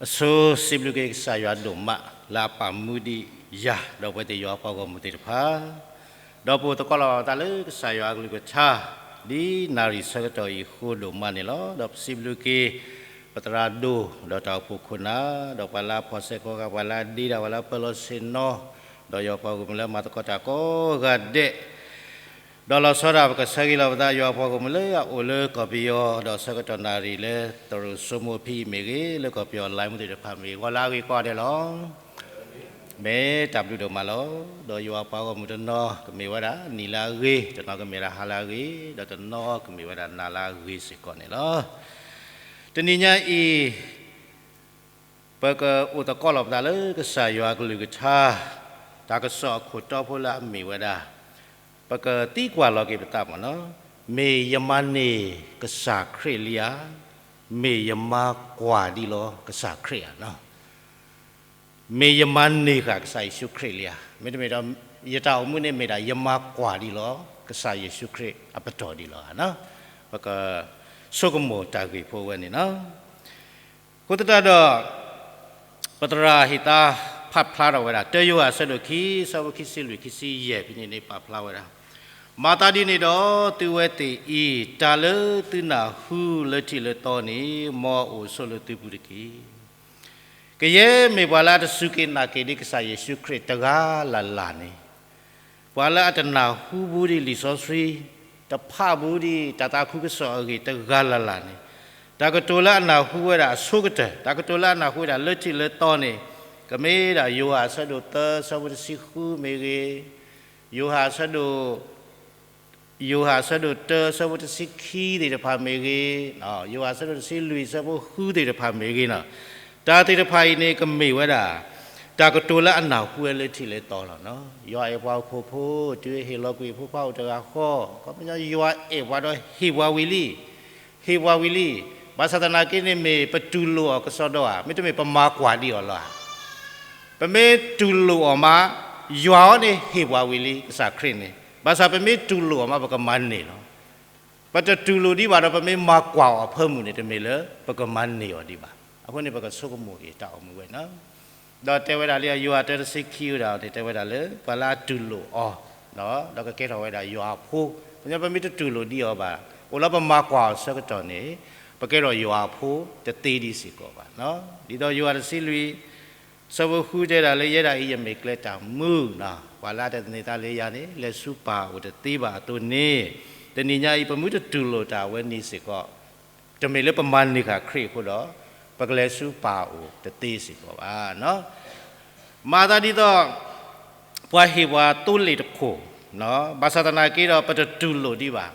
အဆိစံးဘျုးက့ၤကစၢ်ယွၤဒိၣ်မး လၢအပာ်မူဒံးယၤ ဒီးပဝဲသ့ၣ်ယွၤပှၤဂီၢ်မုၢ်သ့ၣ်တဖၣ်, ဒီးပအိၣ်သကိးလီၤပသးလၢကစၢ်ယွၤအကလုၢ်ကထါ ဒ်နၣ်ရံၣ်ဆၢကတီၢ်အံၤအဃိဒိၣ်မးန့ၣ်လီၤ. ဒီးပစံးဘျုးက့ၤ ပသရၣ်ဒိၣ် ဒီးတၢ်အိၣ်ဖှိၣ်ခိၣ်နၢ် ဒီးပှၤလၢအဖီၣ်ဆဲးကီးဂၤ ပှၤလၢအဒ့တၢ် ပှၤလၢအပၢလီၤဆ့ၣ်နီၤ ဒီးယွၤပှၤဂီၢ်မုၢ်လၢမၤသကိးတၢ်ကိးဂၤဒဲး ဒီးလီၤဆီဒၣ်ပကဆၢဂ့ၤလီၤပသး ယွၤပှၤဂီၢ်မုၢ်လၢအအိၣ်လၢကီၢ်ပယီၤ ဒီးဆၢကတီၢ်နၣ်ရံၣ်လၢ သရိာ်စိမိၣ်ဖံအံၤမ့ၢ်ဂ့ၤ လၢကီၢ်ပယီၤလါမူသ့ၣ်တဖၣ်မ့ၢ်ဂ့ၤ ဂီၤလၢအဂ့ၤကိးဂၤဒဲးလီၤ. မ့ၢ်တၢ်ဘျုးဒိၣ်မးလီၤ. ဒီးယွၤပှၤဂီၢ်မုၢ်တနီၤကမ့ၢ်ဝဲဒၣ်နံၤလၢအဂ့ၤ, တနီၤကမ့ၢ်ဝဲဒၣ်ဟါလၢအဂ့ၤ, ဒီးတနီၤကမ့ၢ်ဝဲဒၣ်နၤလၢအဂ့ၤစ့ၢ်ကီးန့ၣ်လီၤ. တနံၤညါအံၤ ပကအိၣ်သကိးလီၤပသးလၢကစၢ်ယွၤအကလုၢ်ကထါ တၢ်ကစီၣ်အခိၣ်တီဖိလၢအမ့ၢ်ဝဲဒၣ် ပကသံကွၢ်လီၤက့ၤပသးမ့ၢ်နီၤ, မ့ၢ်ယမၤန့ၢ်ကစၢ်ခရံာ်လံဧါ, မ့ၢ်ယမၤကွၢ်ဒံးလီၤကစၢ်ခရံာ်ဧါနီၤ. မ့ၢ်ယမၤန့ၢ်ဃာ်ကစၢ်ယ့ၣ်ၡူးခရံာ်လံဧါ, မ့တမ့ၢ်ဒီး ယတၢ်အိၣ်မူန့ၣ်မ့ၢ်ဒၣ် ယမၤကွၢ်ဒံးလီၤ ကစၢ်ယ့ၣ်ၡူးခရံာ်အပတီၢ်ဒံးလီၤဧါ. ပကဆိကမိၣ်တၢ်ဂ့ၢ်ဖိဝဲန့ၣ်နီၤ. အဃိသတးဒီး ပသရၣ်ဟ့ၣ်သါဖးဖျါထီၣ်ဝဲဒၣ် တၢယိၤဟၣ်အဆၢဒိၣ်ခံ အဆၢဖိခံဆံလွံၢ် ခံဆံယဲၢ်ဖဲန့ၣ်န့ၣ် ပာ်ဖျါဝဲဒၣ်, မၤသးဒ်န့ၣ်ဒီး သုဝဲသ့ၣ်အံၤ တၢ်လၢသုနၢ်ဟူလၢထံးလၢသီန့ၣ် မ်အအိၣ်ဆိးလၢသုပူၤတက့ၢ်. ကယဲၢ်မ့ၢ်ပှၤလၢအတစူၢ်က့ၤနာ်က့ၤဒံးကစၢ်ယ့ၣ်ၡူးခရံာ်တဂၤလၢ်လၢ်န့ၣ်, ပှၤလၢအတနၢ်ဟူဘူးဒံးလံာ်စီဆှံ, တဖးဘူးဒံးတၢ်သးခုကစီၣ်အဂ့ၢ်တဂၤလၢ်လၢ်န့ၣ်, တၢ်ကတိၤလၢအနၢ်ဟူဝဲဒၣ်အဆိကတၢၢ်, တၢ်ကတိၤလၢအနၢ်ဟူဝဲဒၣ်လၢထံးလၢသီန့ၣ်, ကမ့ၢ်ဒၣ်ယိၤဟၣ်အဆၢဒိၣ်သၢ အဆၢဖိတဆံဃုမ့ၢ်ဂ့ၤ, ယိၤဟၣ်အဆၢဒိၣ် ယိၤဟၣ်အဆၢဒိၣ်တၢ အဆၢဖိတဆံခံသ့ၣ်တဖၣ်မ့ၢ်ဂ့ၤ, ယိၤဟၣ်အဆၢဒိၣ်တဆံလွံၢ် အဆၢဖိဃုသ့ၣ်တဖၣ်မ့ၢ်ဂ့ၤနီၤ, တၢ်သ့ၣ်တဖၣ်အံၤန့ၣ် ကမ့ၢ်ဝဲဒၣ် တၢ်ကတိၤလၢအနၢ်ဟူဝဲလၢထံးလၢသီလီၤနီၤ. ယွၤအဲၣ်ပှၤဟီၣ်ခိၣ်ဖိ တုၤဟ့ၣ်လီၤကွံာ်အဖိခွါအိၣ်တဂၤဃီ, အခီပညီယွၤအဲၣ်ပှၤဒီးဟ့ၣ်ပှၤဝံၤလံ ဟ့ၣ်ပှၤဝံၤလံ. ဘၣ်ဆၣ်သနာ်က့န့ၣ် မ့ၢ်ပတူၢ်လိာ်အီၤကစီဒီဧါ, မ့တမ့ၢ်ပမၤကွၢ်ဒံးအီၤလီၤဧါ. ပမ့ၢ်တူၢ်လိာ်အီၤမး ယွၤအံၤန့ၣ်ဟ့ၣ်ပှၤဝံၤလံ ကစၢ်ခရံာ်န့ၣ်. ဘၣ်ဆၣ်ပမ့ၢ်တူၢ်လိာ်အီၤမး ပကမၤန့ၢ်လီၤ. ပတတူၢ်လိာ်ဒံးဘၣ်ဒီး ပမ့ၢ်မၤကွၢ်အီၤအဖၢမုၢ်န့ၣ် တမ့ၢ်လၢပကမၤန့ၢ်အီၤဒံးဘၣ်. အဃိန့ၣ် ပကဆိကမိၣ်က့ၤတၢ်အိၣ်မူဝဲနီၤ. ဒီးတဲဝဲဒၣ်လၢယိၤဟၣ်တၢတဆံခံဝဲဒၣ်န့ၣ် တဲဝဲဒၣ်လၢ ပှၤလၢအတူၢ်လိာ်အီၤ ဒီးကကဲထီၣ်ဝဲဒၣ်ယွၤအဖိ, ပမ့ၢ်တတူၢ်လိာ်ဒံးအီၤဘၣ်, အိၣ်လၢပမၤကွၢ်အီၤဆၢကတီၢ်န့ၣ် ပကဲထီၣ်ယွၤအဖိတသ့ဒံးစ့ၢ်ကီးဘၣ်. ဒ်သိးယိၤဟၣ်တဆံလွံၢ် အဆၢဖိဃုတဲဒၣ်လၢ ယဲဒၣ်အံၤယမ့ၢ်ကျဲတၢ်မူနီၤ, ပှၤလၢအတသန့ၤသးလၢယၤန့ၣ် လဲၤဆူပၢ်အအိၣ်တသ့ဘၣ်အသိးန့ၣ်, တနံၤညါအံၤ ပမ့ၢ်တတူၢ်လိာ်တၢ်အဝဲန့ၣ်စ့ၢ်ကီး တမ့ၢ်လၢပမၤန့ၢ်ဃာ်ခရံာ်အဃိဒီး ပကလဲၤဆူပၢ်အအိၣ်တသ့စ့ၢ်ကီးဘၣ်. မၤသးဒ်သိး ပှၤဟ့ၣ်ပှၤသိလ့ၣ်တခိၣ်, ဘၣ်ဆၣ်သနာ်က့ဒီး ပတတူၢ်လိာ်ဒံးဘၣ်.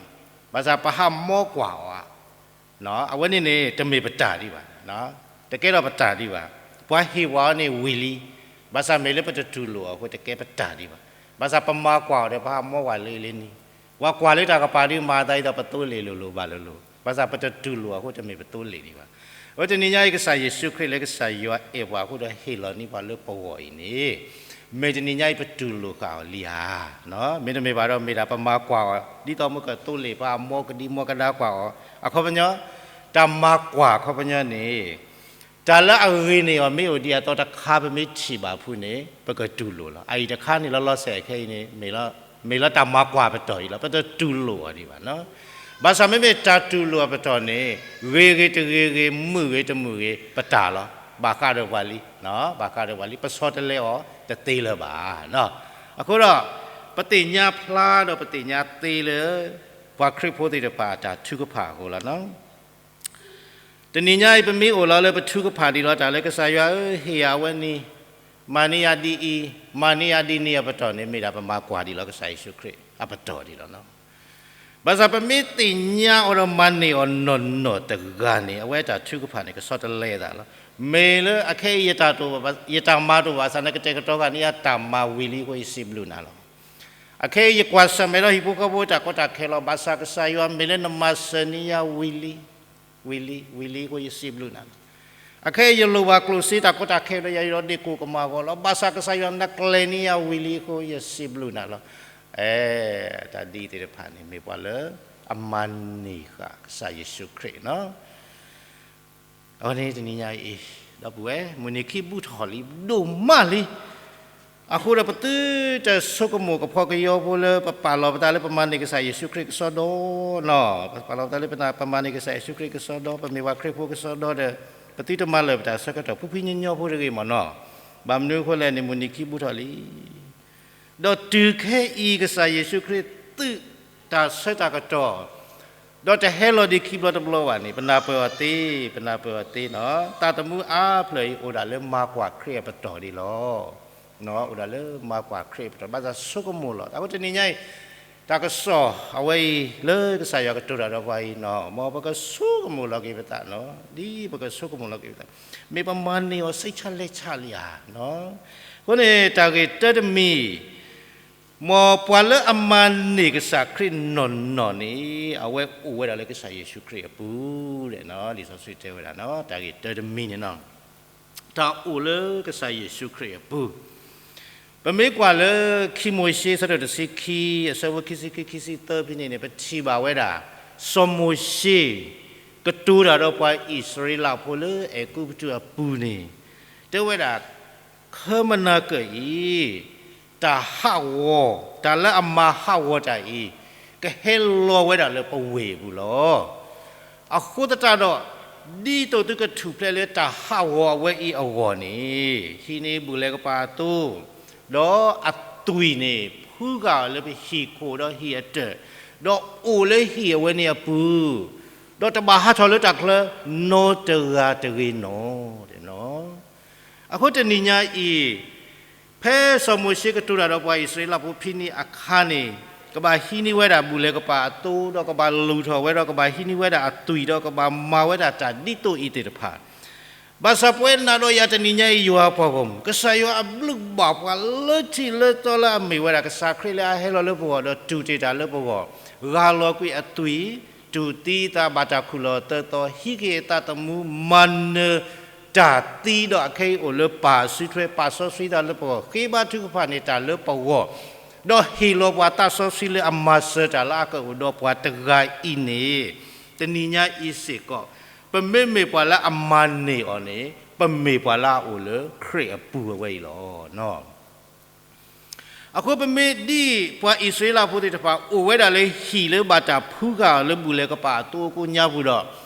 ဘၣ်ဆၣ်ပဟးမီကွၢ်အီၤဧါ, အဝဲန့ၣ်န့ၣ် တမ့ၢ်ပတၢ်ဒံးဘၣ်, တကဲထီၣ်ပတၢ်ဒံးဘၣ်. ပှၤဟ့ၣ်ပှၤအီၤန့ၣ်ဝံၤလံ, ဘၣ်ဆၣ်မ့ၢ်လၢပတတူၢ်လိာ်အီၤအဃိ တကဲပတၢ်ဒံးဘၣ်. ဘၣ်ဆၣ်ပမၤကွၢ်အီၤဒီး ပဟးမီကွၢ်လၢလၢနံၤ, ပှၤကွၢ်လၢတၢ်ကပၤဒုး မၤသးဒ်သိးပသိလ့ၣ်လိၤလိၤဘၣ်လိၤလိၤ, ဘၣ်ဆၣ်ပတတူၢ်လိာ်အဃိ တမ့ၢ်ပသိလ့ၣ်ဒံးဘၣ်. အဝဲတနံၤညါအံၤ ကစၢ်ယ့ၣ်ၡူးခရံာ်လၢကစၢ်ယွၤအဲၣ်ပှၤအဃိဒီး ဟ့ၣ်လီၤန့ၢ်ပှၤလၢပဂီၢ်အံၤန့ၣ်, မ့ၢ်တနံၤညါအံၤ ပတူၢ်လိာ်ဃာ်အီၤလံဧါ. မ့တမ့ၢ်ဘၣ်ဒီး မ့ၢ်ဒၣ်ပမၤကွၢ်အီၤ ဒ်သိးမ့ၢ်ကသိလ့ၣ် ပဟးမီကဒံမီကဒါကွၢ်အီၤ, အခီပညီ, တၢ်မၤကွၢ်အခီပညီန့ၣ် တၢ်လၢအဂ့ၤန့ၢ်အီၤမ့ၢ်အိၣ်ဒံးအသိးတခါ ပမ့ၢ်ထံၣ်ဘၣ်ဖုန့ၣ် ပကတူၢ်လိာ်လီၤ. အအံၤတခါန့ၣ် လီၤလီၤဆဲးဆဲးခဲအံၤန့ၣ် မ့ၢ်လၢတၢ်မၤကွၢ်ပတီၢ်အံၤလီၤ. ပတတူၢ်လိာ်အီၤဒံးဘၣ်. ဘၣ်ဆၣ်မ့မ့ၢ်တၢ်တူၢ်လိာ်အပတီၢ်န့ၣ် ဂ့ၤဂ့ၤတဂ့ၤဂ့ၤ မုာ်ဂ့ၤတမုာ်ဂ့ၤ ပတၢ်လီၤ. ဘၣ်ဃးဒီးပှၤလံ, ဘၣ်ဃးဒီးပှၤလံ, ပဆီတလဲအီၤတသ့လၢၤဘၣ်. အဃိဒီး ပသ့ၣ်ညါဖျါဒီးပသ့ၣ်ညါသ့လၢ ပှၤခရံာ်ဖိသ့ၣ်တဖၣ်အတၢ်ထုကဖၣ်အဃိလီၤ. တနံၤညါအံၤ ပမ့ၢ်အိၣ်လီၤလၢပထုကဖၣ်ဒံးလီၤတၢ်လၢကစၢ်ယွၤဧၢ ဟ့ၣ်ယၤအဝဲန့ၣ်, မၤန့ၢ်ယၤဒ်အံၤ, မၤန့ၢ်ယၤဒ်န့ၣ်အပတီၢ်န့ၣ် မ့ၢ်ဒၣ်ပမၤကွၢ်ဒံးလီၤ ကစၢ်ယ့ၣ်ၡူးခရံာ်အပတီၢ်ဒံးလီၤ. ဘၣ်ဆၣ်ပမ့ၢ်သ့ၣ်ညါအီၤဒီးမၤန့ၢ်အီၤနီၢ်နီၢ်တဂၤန့ၣ် အဝဲတၢ်ထုကဖၣ်န့ၣ် ကဆီတလဲအသးလီၤ. မ့ၢ်လၢအခဲအံၤ ယတၢ်မၤတအိၣ်ဘၣ်ဆၣ် နကတဲာ်ကတီၤဃာ်န့ၢ်ယၤတၢ်မၤဝံၤလံအဃိ ယစံးဘျုးနၤလီၤ. အခဲအံၤ ယကွၢ်ဆၢၣ်မဲာ်ဒီးဟံၣ်ဖိဃီဖိတၢ်ကီတၢ်ခဲလီၤ. ဘၣ်ဆၣ်ကစၢ်ယွၤမ့ၢ်လၢနမၤစၢၤန့ၢ်ယၤဝံၤလံ, ဝံၤလံ, ဝံၤလံအဃိ ယစံးဘျုးနၤလီၤ. အခဲအံၤ ယလိၣ်ဘၣ်ကျိၣ်စ့တၢ်ကီတၢ်ခဲဒီး ယၤဒီးဒ့ၣ်ကိၣ်ကမၤအဂီၢ်လီၤ. ဘၣ်ဆၣ်ကစၢ်ယွၤနကျဲၤန့ၢ်ယၤဝံၤလံအဃိ ယစံးဘျုးနၤလီၤ. အဲ, တၢ်ဒ်အံၤသ့ၣ်တဖၣ်န့ၣ် မ့ၢ်ပှၤလၢအမၤန့ၢ်ဃာ်ကစၢ်ယ့ၣ်ၡူးခရံာ်နီၤ. အဝဲန့ၣ်တနံၤညါအံၤ ဒီပုၢ်ဝဲၢ်, မုၢ်နံၤခံဘူၣ်ထီၣ်လံ, ဒိၣ်မးလံ. အဃိဒီးပသုတဆိကမိၣ်ကဖီကယီဖိလၢ ပပာ်လီၤပသးလၢပမၤန့ၢ်ကစၢ်ယ့ၣ်ၡူးခရံာ်ကစီဒီနီၤ, ပပာ်လီၤပသးလၢပမၤန့ၢ်ကစၢ်ယ့ၣ်ၡူးခရံာ်ကစီဒီ, ပမ့ၢ်ပှၤခရံာ်ဖိကစီဒီဒီး ပသုတမၤလၢာ်ပတၢ်ဆၢကတီၢ် ဖှံဖှံညီညီဖိတဂ့ၤမ့ၢ်နီၤ. ဘၣ်မနုၤအဃိလဲၣ်န့ၣ် မုၢ်နံၤခံဘူၣ်ထီၣ်လံ. ဒီးတုၤခဲအံၤ ကစၢ်ယ့ၣ်ၡူးခရံာ်သုးတၢ်ဆၢတၢ်ကတီၢ်, ဒီးတဟဲလီၤဒံးခံဘျီတဘျီဘၣ်န့ၣ် ပနၢ်ပၢၢ်အီၤသ့, ပနၢ်ပၢၢ်အီၤသ့နီၤ. သးသမူအါဖျၢၣ်အံၤ အိၣ်ဒၣ်လၢမၤကွၢ်ခရံာ်အပတီၢ်ဒၣ်လီၤ. အိၣ်ဒၣ်လၢမၤကွၢ်ခရံာ်အပတီၢ်, ဘၣ်ဆၣ်ဆိကမိၣ်လီၤ. အဃိတနံၤညါအံၤ တၢ်ကစီၣ်အဝဲအံၤ လၢကစၢ်ယွၤကတိၤတၢ်ဒီးပှၤအံၤနီၤ, မ်ပကဆိကမိၣ်လီၤက့ၤပသးနီၤ, ဒ်ပကဆိကမိၣ်လီၤက့ၤပသး, မ့ၢ်ပမၤန့ၢ်အီၤ စိတ်ချလက်ချ လံဧါ. အဃိန့ၣ် တၢ်ဂ့ၢ်တၢတမံၤ, မ်ပှၤလၢအမၤန့ၢ်ကစၢ်ခရံာ်နီၢ်နီၢ်န့ၣ် အဝဲအိၣ်ဝဲဒၣ်လၢကစၢ်ယ့ၣ်ၡူးခရံာ်အပူၤ, လံာ်စီဆှံတဲဝဲဒၣ်နီၤ, တၢ်ဂ့ၢ်တၢတမံၤန့ၣ်နီၤ, တၢ်အိၣ်လၢကစၢ်ယ့ၣ်ၡူးခရံာ်အပူၤ. ပမ့ၢ်ကွၢ်လၢခံမိၤၡ့ အဆၢဒိၣ်တဆံခံ, အဆၢဖိခံဆံခံ ခံဆံသၢဖဲန့ၣ်န့ၣ် ပထံၣ်ဘၣ်ဝဲဒၣ် စီၤမိၤၡ့ ကတိၤတၢ်ဒီးပှၤအံၣ်စရ့လးဖိလၢအဲၤကူပတူးအပူၤန့ၣ်, တဲဝဲဒၣ် ခၢမနၤကၢၢ်အံၤ တၢ်ဟးဂီၤ, တၢ်လၢအမၤဟးဂီၤတၢ်အံၤ ကဟဲလီၤဝဲဒၣ်လၢပဝ့ၢ်အပူၤလီၤ. အဃိသတးဒီး ဒ်သိးသုကထူၣ်ဖျဲးလၢတၢ်ဟးဂီၤအဝဲအံၤအဂီၢ်န့ၣ်, ဟံးန့ၢ်ဘူၣ်လဲၤကပာ်အသိ, ဒီးအသွံၣ်န့ၣ် ဖုဂၢ်အီၤလၢပဟံၣ်ခိၣ်ဒီးဟံၣ်အတၢၢ်, ဒီးအိၣ်လၢဟံၣ်အဝဲန့ၣ်အပူၤ, ဒီးတဘၣ်ဟးထီၣ်လၢတၢ်ချၢ နီတဂၤတဂ့ၤနီၤ. အဃိတနံၤညါအံၤ ဖဲစီၤမိၤၡ့ကတိၤတၢ်ဒီးပှၤအံၣ်စရ့လးဖိဖဲန့ၣ်အခါန့ၣ်, ကဘၣ်ဟံးန့ၢ်ဝဲဒၣ်ဘူၣ်လဲၤကပာ်အသိဒီး ကဘၣ်လူၤထီၣ်ဝဲဒီး ကဘၣ်ဟံးန့ၢ်ဝဲဒၣ်အသွံၣ်ဒီး ကဘၣ်မၤဝဲဒၣ်တၢ်ဒ်သိးအံၤသ့ၣ်တဖၣ်, ဘၣ်ဆၣ်ပဝဲနၤဒီးယၤတနံၤညါအံၤ ယွၤပှၤဂီၢ်မုၢ်, ကစၢ်ယွၤအဘျုးဘၣ်ပှၤလၢထံးလၢသီလၢအမ့ၢ်ဝဲဒၣ် ကစၢ်ခရံာ်လၢအဟဲလီၤလၢပဂီၢ်ဒီးတူၢ်တ့ၢ်တၢ်လၢပဂီၢ်, ဂၢ်လီၤကွံာ်အသွံၣ်, တူၢ်သံအသးဘၣ်တၢ်ခူၣ်လီၤသၢသီ, ဟံးက့ၤအသးသမူ, မၤနၢၤတၢ်သံဒီးအခဲအံၤအိၣ်လၢပၢ်စုထွဲ, ပာ်စီဆှံတၢ်လၢပဂီၢ်, ဃ့ဘါထုကဖၣ်န့ၢ်တၢ်လၢပဂီၢ်, ဒီးဟ့ၣ်လီၤပှၤသးစီဆှံလၢအမၤစၢၤတၢ်လၢအကအိၣ်ဒီးပှၤတဂၤအံၤန့ၣ်, တနံၤညါအံၤစ့ၢ်ကီး ပမ့မ့ၢ်ပှၤလၢအမၤန့ၢ်အီၤန့ၣ် ပမ့ၢ်ပှၤလၢအအိၣ်လၢခရံာ်အပူၤအဝဲအံၤလီၤ. အဃိပမ့ၢ်ဒ်ပှၤအံၣ်စရ့လးဖိသ့ၣ်တဖၣ် အိၣ်ဝဲဒၣ်လၢဟံၣ်လၢဘၣ်တၢ်ဖုဂၢ်အီၤလၢဘူၣ်လဲၤကပာ်အသိအကိးညါပူၤ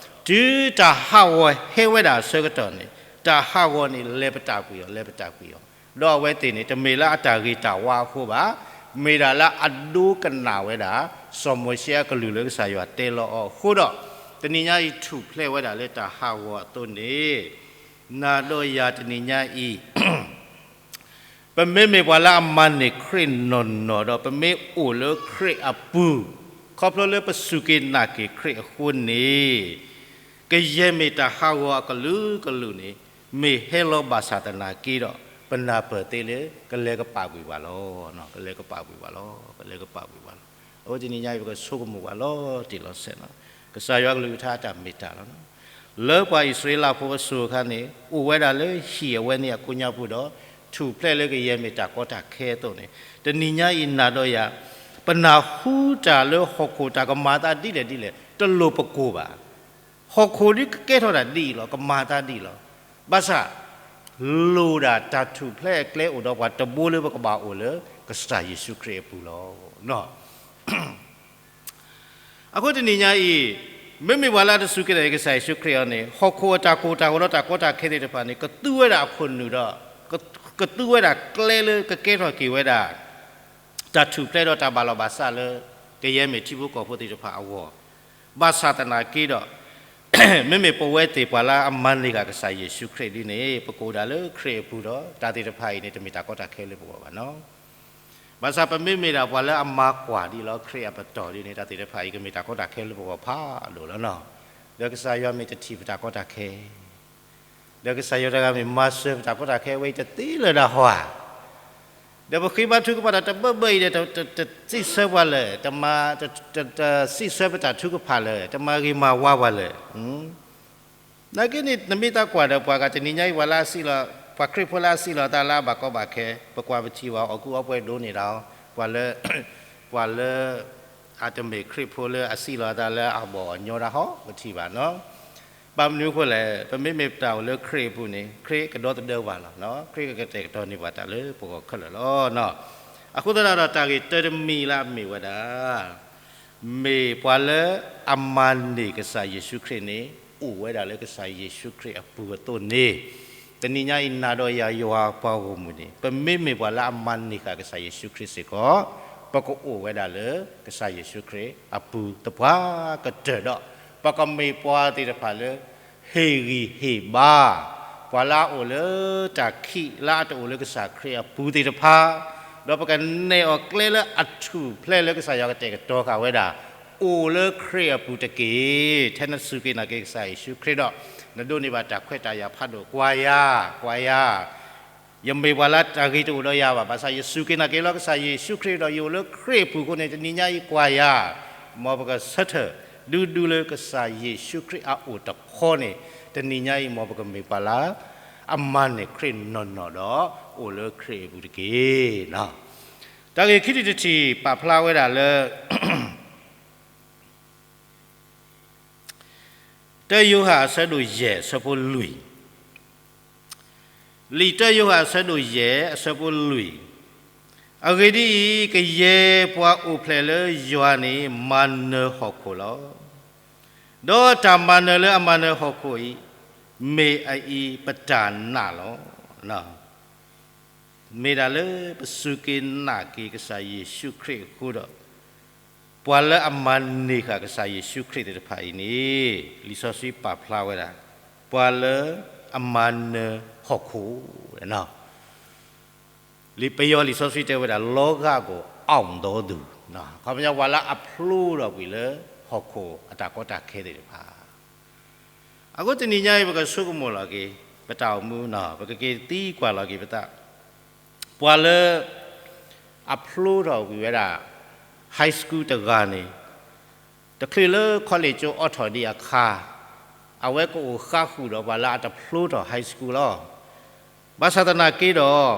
ဒီး, တုၤတၢ်ဟးဂီၤဟဲဝဲဒၣ်အဆၢကတီၢ်န့ၣ်, တၢ်ဟးဂီၤန့ၣ် လဲၤပတာ်ကွံာ်အီၤ, လဲၤပတာ်ကွံာ်အီၤ, ဒီးအဝဲသ့ၣ်န့ၣ် တမ့ၢ်လၢအတၢ်ဂ့ၤတၢ်ဝါအဃိဘၣ်, မ့ၢ်ဒၣ်လၢအဒိကနၣ်ဝဲဒၣ် စီၤမိၤၡ့အကလုၢ်လၢကစၢ်ယွၤတဲလီၤအီၤအဃိဒီး, တနံၤညါအံၤထူၣ်ဖျဲးဝဲဒၣ်လၢတၢ်ဟးဂီၤအသိးန့ၣ်, နၤဒီးယၤတနံၤညါအံၤ ပမ့မ့ၢ်ပှၤလၢအမၤန့ၢ်ခရံာ်နီၢ်နီၢ်ဒီး ပမ့ၢ်အိၣ်လၢခရံာ်အပူၤ, ခီဖျိလၢပစူၢ်က့ၤနာ်က့ၤခရံာ်အဃိန့ၣ်, ကယဲၢ်မ့ၢ်တၢ်ဟးဂီၤအကလုာ်ကလုာ်န့ၣ်, မ့ၢ်ဟဲလီၤဘၣ်ဆၣ်သနာ်က့ဒီး, ပနၢ်ပၢၢ်သ့လၢ ကလဲၤကပာ်ကွံာ်ပှၤလီၤ. ကလဲၤကပာ်ကွံာ်ပှၤလီၤ, ကလဲၤကပာ်ကွံာ်ပှၤလီၤ. အဝဲတနံၤညါအံၤ ပကဆိကမိၣ်ပှၤလီၤတံၢ်လီၤဆဲးလီၤ. ကစၢ်ယွၤကလုၢ်ကထါအတၢ်မ့ၢ်တၢ်လီၤ. လၢပှၤအံၣ်စရ့လးဖိအစိၤအခါန့ၣ် အိၣ်ဝဲဒၣ်လၢဟံၣ်အဝဲန့ၣ်အကိးညါပူၤဒီး ထူၣ်ဖျဲးလၢကယဲၢ်မ့ၢ်တၢ်ကီတၢ်ခဲအသိးန့ၣ်, တနံၤညါအံၤနၤဒီးယၤ, ပနၢ်ဟူတၢ်လၢဟီၣ်ခိၣ်တၢ်ကမၤအသးဒ်လဲၣ်ဒ်လဲၣ် တလိၣ်ပကိၢ်ဘၣ်. ဟီၣ်ခိၣ်ဒ်ကကဲထီၣ်တၢ်ဒ်အံၤလီၤ, ကမၤအသးဒ်အံၤလီၤ. ဘၣ်ဆၣ် လိၣ်ဒၣ်တၢ်ထူၣ်ဖျဲးအကျဲအိၣ်ဒီးပှၤတဘိလၢပကဘၣ်အိၣ်လၢကစၢ်ယ့ၣ်ၡူးခရံာ်အပူၤလီၤ. အဃိတနံၤညါအံၤ, မ့မ့ၢ်ပှၤလၢအတစူၢ်က့ၤနာ်က့ၤကစၢ်ယ့ၣ်ၡူးခရံာ်အီၤန့ၣ်, ဟီၣ်ခိၣ်အတၢ်ကိၢ်တၢ်ဂီၤဒီးတၢ်ကီတၢ်ခဲသ့ၣ်တဖၣ်န့ၣ် ကသူဝဲဒၣ်အခိၣ်နူာ်ဒီး, ကသူဝဲဒၣ်ကျဲလၢကကဲထီၣ်က့ၤဝဲဒၣ် တၢ်ထူၣ်ဖျဲးဒီးတၢ်ဘၣ်လီၤဘၣ်စးလၢ ကယဲၢ်မ့ၢ်ထံဖိကီၢ်ဖိသ့ၣ်တဖၣ်အဂီၢ်, ဘၣ်ဆၣ်သနာ်က့ဒီး, မ့မ့ၢ်ပဝဲသ့ၣ်ပှၤလၢအမၤန့ၢ်ဃာ်ကစၢ်ယ့ၣ်ၡူးခရံာ်ဒ်န့ၣ် ပကအိၣ်ဒၣ်လၢခရံာ်အပူၤဒီး တၢ်သ့ၣ်တဖၣ်အံၤန့ၣ် တမ့ၢ်တၢ်ကီတၢ်ခဲလၢပဂီၢ်ဘၣ်နီၤ. ဘၣ်ဆၣ်ပမ့မ့ၢ်ဒၣ်ပှၤလၢအမၤကွၢ်ဒ်လီၤခရံာ်အပတီၢ်ဒ်န့ၣ် တၢ်သ့ၣ်တဖၣ်အံၤကမ့ၢ်တၢ်ကီတၢ်ခဲလၢပဂီၢ်ဖးဒိၣ်လီၤနီၤ. ဒီးကစၢ်ယွၤမ့ၢ်တထံၣ်ပတၢ်ကီတၢ်ခဲ ဒီးကစၢ်ယွၤတဂၤမ့ၢ်မၤစၢၤပတၢ်ကီတၢ်ခဲဝဲအံၤတသ့လၢၤဒၣ်ဟီဧါ. ဒီးပဃ့ဘါထုကဖၣ်ဒီးတဘၢဘၢအံၤဒီး တစံးဆၢပှၤလၢၤ, တမၤ, တစံးဆၢပတၢ်ထုကဖၣ်လၢၤ, တမၤဂ့ၤမၤဝါပှၤလၢၤ. နာ်က့န့ၣ် နမ့ၢ်သးကွၢ်ဒီးပှၤဂၤတနံၤညါအံၤ ပှၤလၢအစံးလီၤ, ပှၤခရံာ်ဖိလၢအစံးလီၤအသးလၢအဘၣ်ကီဘၣ်ခဲ, ပကွၢ်ပထံၣ်ဘၣ် အီၣ်ကူအီပှဲၤဒိၣ်န့ၢ်ဒၣ်အီၤ, ပှၤလၢ, ပှၤလၢ အတမ့ၢ်ခရံာ်ဖိလၢအစံးလီၤအသးလၢအဘီၣ်အညီဒၣ်ဟီ ပထံၣ်ဘၣ်နီၤ. ဘၣ်မနုၤအဃိလဲၣ်, ပမ့မ့ၢ်ပတၢ်အိၣ်လၢခရံာ်အပူၤန့ၣ် ခရံာ်ကဒီသဒၢပှၤလီၤ. ခရံာ်ကကတဲာ်ကတီၤန့ၢ်ပှၤတၢ်လၢပဂီၢ်ခဲလၢာ်လီၤ. အဃိသတးဒီးတၢ်ဂ့ၢ်တၢတမံၤလၢအမ့ၢ်ဝဲဒၣ် မ့ၢ်ပှၤလၢအမၤန့ၢ်ကစၢ်ယ့ၣ်ၡူးခရံာ်န့ၣ် အိၣ်ဝဲဒၣ်လၢကစၢ်ယ့ၣ်ၡူးခရံာ်အပူၤအသိးန့ၣ်, တနံၤညါအံၤ နၤဒီးယၤယွၤပှၤဂီၢ်မုၢ်န့ၣ် ပမ့မ့ၢ်ပှၤလၢအမၤန့ၢ်ဃာ်ကစၢ်ယ့ၣ်ၡူးခရံာ်စ့ၢ်ကီး, ပကအိၣ်ဝဲဒၣ်လၢကစၢ်ယ့ၣ်ၡူးခရံာ်အပူၤသပှၢ်ကတၢၢ်ဒီး ပကမ့ၢ်ပှၤသ့ၣ်တဖၣ်လၢ ဟ့ၣ်ဂံၢ်ဟ့ၣ်ဘါ ပှၤလၢအအိၣ်လၢတၢ်ခံးလၢအတအိၣ်လၢကစၢ်ခရံာ်အပူၤသ့ၣ်တဖၣ်, ဒီးပကနဲၣ်အီၤကျဲလၢအထူၣ်ဖျဲးလၢကစၢ်ယွၤကတဲာ်ကတီၤဃာ်ဝဲဒၣ်, အိၣ်လၢခရံာ်အပူၤတက့ၢ်. ထဲနစူၢ်က့ၤနာ်က့ၤကစၢ်ယ့ၣ်ၡူးခရံာ်ဒီး နဒိးန့ၢ်ဘၣ်တၢ်ခွဲးတၢ်ယာ်ဖးဒိၣ်, ကွၢ်ယၤ, ကွၢ်ယၤ ယမ့ၢ်ပှၤလၢတၢ်ဂ့ၤတအိၣ်ဒီးယၤဘၣ်, ဘၣ်ဆၣ်ယစူၢ်က့ၤနာ်က့ၤလီၤကစၢ်ယ့ၣ်ၡူးခရံာ်ဒီး ယအိၣ်လၢခရံာ်အပူၤအဃိန့ၣ် တနံၤညါအံၤကွၢ်ယၤ, မ်ပကဆၢထၢၣ်ဒူဒူလၢကစၢ်ယ့ၣ်ၡူးခရံာ်အအိၣ်တခီန့ၣ်, တနံၤညါအံၤ မ်ပကမ့ၢ်ပှၤလၢအမၤန့ၢ်ခရံာ်နီၢ်နီၢ်ဒီး အိၣ်လၢခရံာ်အပူၤတက့ၢ်. တၢ်ဂ့ၢ်ခံထံၣ်တထံၣ်ပာ်ဖျါဝဲဒၣ်လၢ တၢယိၤဟၣ်အဆၢဒိၣ်ယဲၢ်အဆၢဖိလွံၢ်, လံာ်တၢယိၤဟၣ်အဆၢဒိၣ်ယဲၢ်အဆၢဖိလွံၢ်, အဂ့ၢ်ဒ်အံၤ, ကယဲၢ်ပှၤအိၣ်ဖျဲၣ်လၢယွၤန့ၣ် မၤနၢၤဟီၣ်ခိၣ်လီၤ. ဒီးတၢ်မၤနၢၤလၢအမၤနၢၤဟီၣ်ခိၣ်အံၤ, မ့ၢ်အအံၤပတၢ်နာ်လီၤ. မ့ၢ်ဒၣ်လၢပစူၢ်က့ၤနာ်က့ၤကစၢ်ယ့ၣ်ၡူးခရံာ်အဃိဒီး, ပှၤလၢအမၤန့ၢ်ဃာ်ကစၢ်ယ့ၣ်ၡူးခရံာ်သ့ၣ်တဖၣ်အံၤန့ၣ်, လံာ်စီဆှံပာ်ဖျါဝဲဒၣ်, ပှၤလၢအမၤနၢၤဟီၣ်ခိၣ်, လံာ်ပယီၤလံာ်စီဆှံတဲဝဲဒၣ် လောကကို အောင်သောသူ, ခီပညီပှၤလၢအဖျိထီၣ်ကွံာ်လၢဟီၣ်ခိၣ်အတၢ်ကီတၢ်ခဲသ့ၣ်တဖၣ် အဃိတနံၤညါအံၤ ပကဆိကမိၣ်လီၤက့ၤ ပတၢ်အိၣ်မူ, ပကက့ၤသံကွၢ်လီၤက့ၤပသး, ပှၤလၢအဖျိထီၣ်ကွံာ်ဝဲဒၣ် high school တဂၤန့ၣ်, တချုးလၢ college ကၠိအိးထီၣ်ဒံးအခါ, အဝဲကအိၣ်ဃါဃုာ်ဒီးပှၤလၢအတဖျိထီၣ် high school လီၤ. ဘၣ်ဆၣ်သနာ်က့ဒီး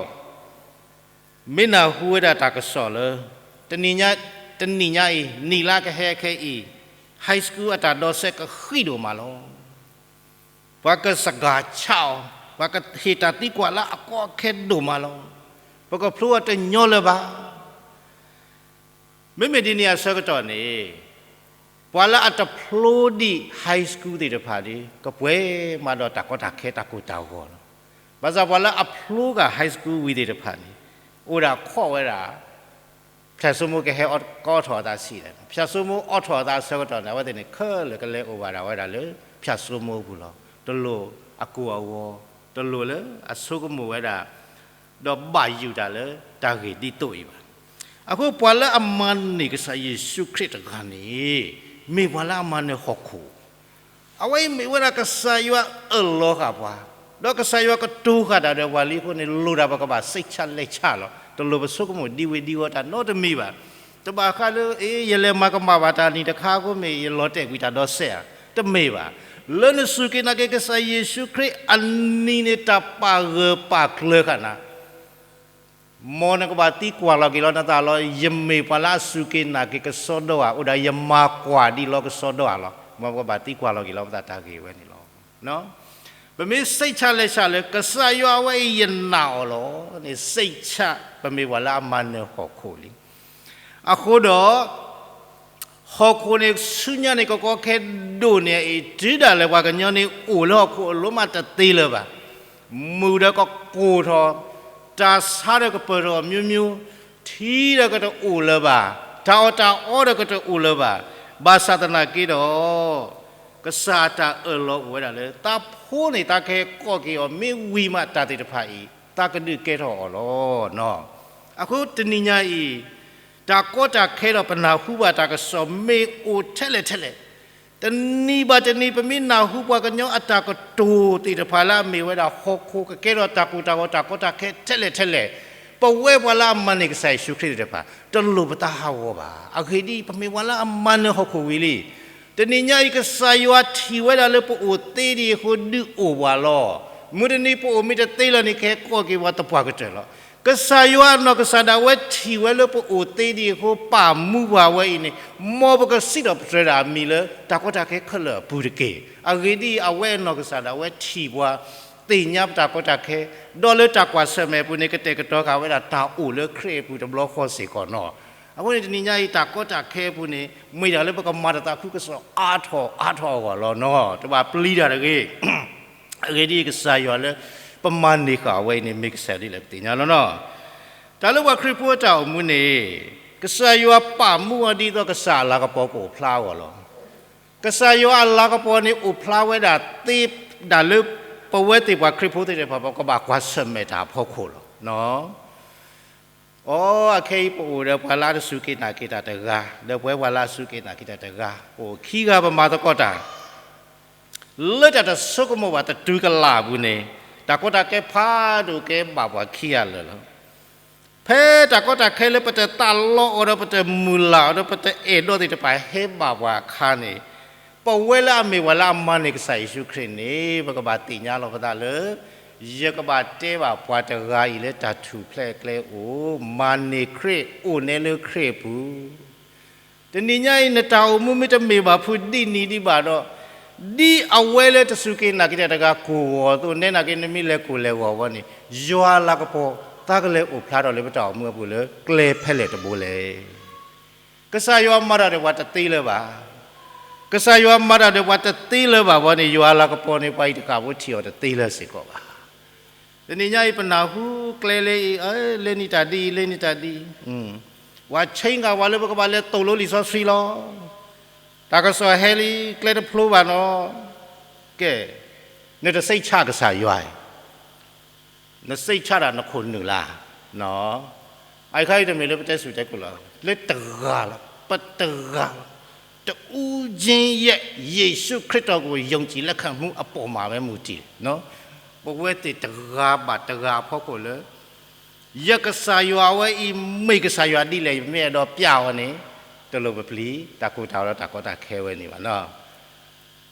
မ့ၢ်နၢ်ဟူဝဲဒၣ်တၢ်ကစီၣ်လၢ တနံၤညါအံၤ နံၣ်လါကဟဲခဲအံၤ high school အတၢ်ဒိးစဲးကဃံးဒိၣ်မးလီၤ. ပှၤကစှၤဆါအီၤ, ပှၤကဟ့ၣ်တၢ်သံကွၢ်လၢအကီအခဲဒိၣ်မးလီၤ. ပကဖျိအီၤတညီလၢၤဘၣ်. မ့မ့ၢ်ဒ်န့ၣ်အဆၢကတီၢ်န့ၣ်, ပှၤလၢအတဖျိဒံး high school သ့ၣ်တဖၣ်ဒီး ကပှဲၤမးဒီးတၢ်ကီတၢ်ခဲတၢ်ကိၢ်တၢ်ဂီၤလီၤ. ဘၣ်ဆၣ်ပှၤလၢအဖျိဃာ် high school ဝံၤသ့ၣ်တဖၣ်န့ၣ်, အိၣ်ဒၣ်ခီၣ်ဝဲဒၣ် ဖၠၣ်စိမိၤကဟဲကအိးထီၣ်အသးဆံးလဲၣ်. ဖၠၣ်စိမိၤအိးထီၣ်အသးအဆၢကတီၢ်န့ၣ် အဝဲသ့ၣ်န့ၣ် ခဲလၢာ်ကလဲၤအိၣ်ဘၣ်ဒၣ်ဝဲဒၣ်လၢ ဖၠၣ်စိမိၤအပူၤလီၤ. တလိၣ်အကိၢ်အဂီၤ, တလိၣ်လၢအဆိကမိၣ်ဝဲဒၣ် ဒီးဘၣ်ယုၢ်တၢ်လၢတၢ်ဂ့ၢ်ဒ်သိးအံၤဘၣ်. အဃိပှၤလၢအမၤန့ၢ်ကစၢ်ယ့ၣ်ၡူးခရံာ်တဂၤန့ၣ် မ့ၢ်ပှၤလၢအမၤနၢၤဟီၣ်ခိၣ်, အဝဲအံၤမ့ၢ်ဝဲဒၣ်ကစၢ်ယွၤအၢၣ်လီၤဃာ်ပှၤ, ဒီးကစၢ်ယွၤကတိၤဃာ်တၢ်ဒီးပှၤလံအဃိန့ၣ် လိၣ်ဒၣ်ပကဘၣ်စိတ်ချလက်ချလီၤ. တလိၣ်ပဆိကမိၣ်ဒံဝ့ၤဒံဝီၤတၢ်နီတမံၤဘၣ်. တဘၣ်ဃးလၢ အ့ ယလဲၤမၤကမၣ်ဘၣ်တၢ်နံၤတခါအဃိမ့ၢ် ယလီၤတဲာ်ကွံာ်တၢ်ဒိးစဲးဧါ, တမ့ၢ်ဘၣ်. လၢနစူၢ်က့ၤနာ်က့ၤကစၢ်ယ့ၣ်ၡူးခရံာ်အနံၤန့ၣ် တၢ်ပာ်ဂၢၢ်ပာ်ကျၢၤဃာ်နၤ မ်နကဘၣ်သံကွၢ်လီၤက့ၤလီၤနသးလီၤ, ယမ့ၢ်ပှၤလၢအစူၢ်က့ၤနာ်က့ၤကစီဒီဧါ, အိၣ်ဒၣ်ယမၤကွၢ်ဒံးလီၤကစီဒီဧါလီၤ. မ်ပကဘၣ်သံကွၢ်လီၤက့ၤလီၤပသးတၢ်ဂ့ၢ်ဝဲန့ၣ်လီၤ. ပမ့ၢ်စိတ်ချလက်ချလၢ ကစၢ်ယွၤအဝဲအံၤယနာ်အီၤလီၤန့ၣ် စိတ်ချ ပမ့ၢ်ပှၤလၢအမၤနၢၤဟီၣ်ခိၣ်လံ. အဃိဒီး ဟီၣ်ခိၣ်န့ၣ်ဆူညါန့ၣ် ကကီခဲဒိၣ်န့ၢ်အံၤ တုၤဒၣ်လဲာ်ပှၤကညီန့ၣ်အိၣ်လၢဟီၣ်ခိၣ်အလိၤမးတသ့လၢၤဘၣ်. မုၢ်ဒီးကကိၢ်ထီၣ်, တၢ်ဆါဒီးကပၢၢ်ထီၣ်အမျိုးမျိုး, ထံဒီးကတအိၣ်လၢၤဘၣ်, တၢ်အီၣ်တၢ်အီဒီးကတအိၣ်လၢၤဘၣ်. ဘၣ်ဆၣ်သနာ်က့ဒီး ကစၢ်အတၢ်အၢၣ်လီၤအိၣ်ဝဲဒၣ်လၢ သးဖိန့ၣ် သးကဟဲကိးက့ၤအီၤ မ့ၢ်ဝံၤမးတၢ်သ့ၣ်တဖၣ်အံၤ သးကဒုးကဲထီၣ်အီၤလီၤ. အဃိတနံၤညါအံၤ တၢ်ကီတၢ်ခဲဒီးပနၢ်ဟူဘၣ်တၢ်ကစီၣ်မ့ၢ်အိၣ်ထဲလဲၣ်ထဲလဲၣ်, တနံၤဘၣ်တနံၤ ပမ့ၢ်နၢ်ဟူပှၤကညီအတၢ်ကတိၤသ့ၣ်တဖၣ်လၢအမ့ၢ်ဝဲဒၣ်ဟီၣ်ခိၣ်ကကဲထီၣ်တၢ်ကိၢ်တၢ်ဂီၤ တၢ်ကီတၢ်ခဲထဲလဲၣ်ထဲလဲၣ်, ပဝဲပှၤလၢအမၤန့ၢ်ကစၢ်ယ့ၣ်ၡူးခရံာ်သ့ၣ်တဖၣ် တလိၣ်ပသးဟးဂီၤဘၣ်. အဂ့ၢ်ဒ်အံၤ, ပမ့ၢ်ပှၤလၢအမၤနၢၤဟီၣ်ခိၣ်ဝံၤလံ. တနံၤညါအံၤ ကစၢ်ယွၤထံၣ်ဝဲဒၣ်လၢပအိၣ်သ့ဒံးအဃိ ဒုးအိၣ်ပှၤလီၤ. မုၢ်တနံၤပအိၣ်မ့ၢ်တသ့လၢၤန့ၣ် ကဟဲကိးက့ၤပှၤသပှၢ်ကတၢၢ်လီၤ. ကစၢ်ယွၤအနီၢ်ကစၢ်ဒၣ်ဝဲထံၣ်ဝဲလၢပအိၣ်သ့ဒ်အဃိ ပာ်မူပှၤဝဲအံၤန့ၣ် မ်ပကစံးထီၣ်ပတြၢၤဒၣ်အမံၤလၢတၢ်ကီတၢ်ခဲခဲလၢာ်အပူၤတက့ၢ်. အဂ့ၢ်ဒ်အံၤ အဝဲအနီၢ်ကစၢ်ဒၣ်ဝဲထံၣ်ပှၤ သ့ၣ်ညါပတၢ်ကီတၢ်ခဲ ဒီးလၢတၢ်ကွၢ်ဆၢၣ်မဲာ်အပူၤန့ၣ် ကတဲာ်ကတီၤဃာ်ဝဲဒၣ်တၢ်အိၣ်လၢခရံာ်အပူၤတဘျီဃီစ့ၢ်ကီးနီၤ. အဃိန့ၣ် တနံၤညါအံၤ တၢ်ကီတၢ်ခဲအပူၤန့ၣ် မ့ၢ်တၢ်လၢပကမၤတၢ်သးခုကစီၣ်အါထီၣ်အါထီၣ်အဂီၢ်လီၤနီၤ. တဘၣ်ပျံၤတၢ်တဂ့ၤ အဂ့ၢ်ဒ်အံၤ ကစၢ်ယွၤလၢပမၤန့ၢ်ဃာ်အဝဲအံၤန့ၣ် မ့ၢ်ကစၢ်ဒ်လဲၣ်ပသ့ၣ်ညါလီၤနီၤ. တၢ်လၢပှၤခရံာ်ဖိအတၢ်အိၣ်မူန့ၣ် ကစၢ်ယွၤပာ်မူအီၤဒ်သိးကစၢ်အလၤကပီၤကအိၣ်ဖျါအဂီၢ်လီၤ. ကစၢ်ယွၤအလၤကပီၤန့ၣ် အိၣ်ဖျါဝဲဒၣ်သ့ဒၣ်လၢ ပဝဲသ့ၣ်ပှၤခရံာ်ဖိသ့ၣ်တဖၣ် ပကဘၣ်ကွၢ်ဆၢၣ်မဲာ်တၢ်အဖီခိၣ်လီၤ. အီ အခဲအံၤပအိၣ်ဒီးပှၤလၢအတစူၢ်က့ၤနာ်က့ၤတၢ်တဂၤ, ဒီးပဝဲပှၤလၢအစူၢ်က့ၤနာ်က့ၤတၢ်တဂၤ, ပအိၣ်ခံဂၤပမၤသကိးတၢ် လၢတၢ်တဆိကမိၣ်ဘၣ်တတုၤကလာ်အပူၤန့ၣ်, တၢ်ကီတၢ်ခဲဖးဒိၣ်ကဲဘၣ်ပှၤခံဂၤလၢာ်လီၤ. ဖဲတၢ်ကီတၢ်ခဲလၢပတသးလီအီၤဒီးပတမုၢ်လၢ်အီၤဒီးပတအဲၣ်ဒိးသ့ၣ်တဖၣ်ဟဲဘၣ်ပှၤအခါန့ၣ်, ပဝဲလၢအမ့ၢ်ပှၤလၢအမၤန့ၢ်ကစၢ်ယ့ၣ်ၡူးခရံာ်န့ၣ် ပကဘၣ်သ့ၣ်ညါလီၤပသးလၢ ယကဘၣ်တဲဘၣ်ပှၤတဂၤအံၤလၢတၢ်ထူၣ်ဖျဲးအကျဲအိၣ်, မၤန့ၢ်ခရံာ်အိၣ်နဲလၢခရံာ်အပူၤ တနံၤညါအံၤ နတၢ်အိၣ်မူမ့ၢ်တမ့ၢ်ဘၣ်ဖုးဒ်န့ၣ်ဒံးဘၣ်ဒီး, ဒ်အဝဲလၢတစူၢ်က့ၤနာ်က့ၤတၢ်တဂၤကိၢ်ဂီၤအသိး နဲနာ်က့ၤနမ့ၢ်လဲၤကိၢ်လဲၤဂီၤဝဲန့ၣ်, ယွၤလၤကပီၤသးကလဲၤအိၣ်ဖျါထီၣ်လၢပတၢ်အိၣ်မူအပူၤလၢကျဲဖဲလဲၣ်တဘိလဲၣ်. ကစၢ်ယွၤမၤတၢ်ဒီးပှၤတသ့လၢၤဘၣ်. ကစၢ်ယွၤမၤတၢ်ဒီးပှၤတသ့လၢၤဘၣ်ဘီန့ၣ် ယွၤလၤကပီၤန့ၣ် ပှၤအံၤတကးဖိထံၣ်အီၤတသ့လၢၤစ့ၢ်ကီးဘၣ်. တနံၤညါအံၤ ပနၢ်ဟူကျဲလၢအံၤ, လၢန့ၣ်တၢ်ဒ်အံၤ, လၢန့ၣ်တၢ်ဒ်အံၤ, ပှၤဆ့ကၤဝဲလၢပကဘၣ်လဲၤသိၣ်လိလံာ်စီဆှံလီၤ. တၢ်ကစီၣ်ဟဲလံ ကျဲတဖျိဘၣ်နီၤ. ကဲ, နတစိတ်ချကစၢ်ယွၤအံၤ နစိတ်ချတၢ်နခိၣ်နူာ်လၢ်, အအံၤခါအံၤတမ့ၢ်လၢပတဲစူၢ်တဲကိၢ်လီၤ, လၢတဂၤလီၤ, ပတဂၤလီၤ, တဦးချင်းရဲ့ ယေရှုခရစ်တော်ကို ယုံကြည်လက်ခံမှုအပေါ်မှာပဲ မူတည်တယ်. ပဝဲသ့ၣ်တဂၤဘၣ်တဂၤအဖီခိၣ်လၢ ယကစၢ်ယွၤဝဲအံၤ မ့ၢ်ကစၢ်ယွၤဒ်လဲၣ် ယမ့ၢ်အဲၣ်ဒိးပျးအီၤန့ၣ်, တလိၣ်ပပျံၤ တၢ်ကိၢ်တၢ်ဂီၤဒီးတၢ်ကီတၢ်ခဲဝဲန့ၣ်ဘၣ်နီၤ.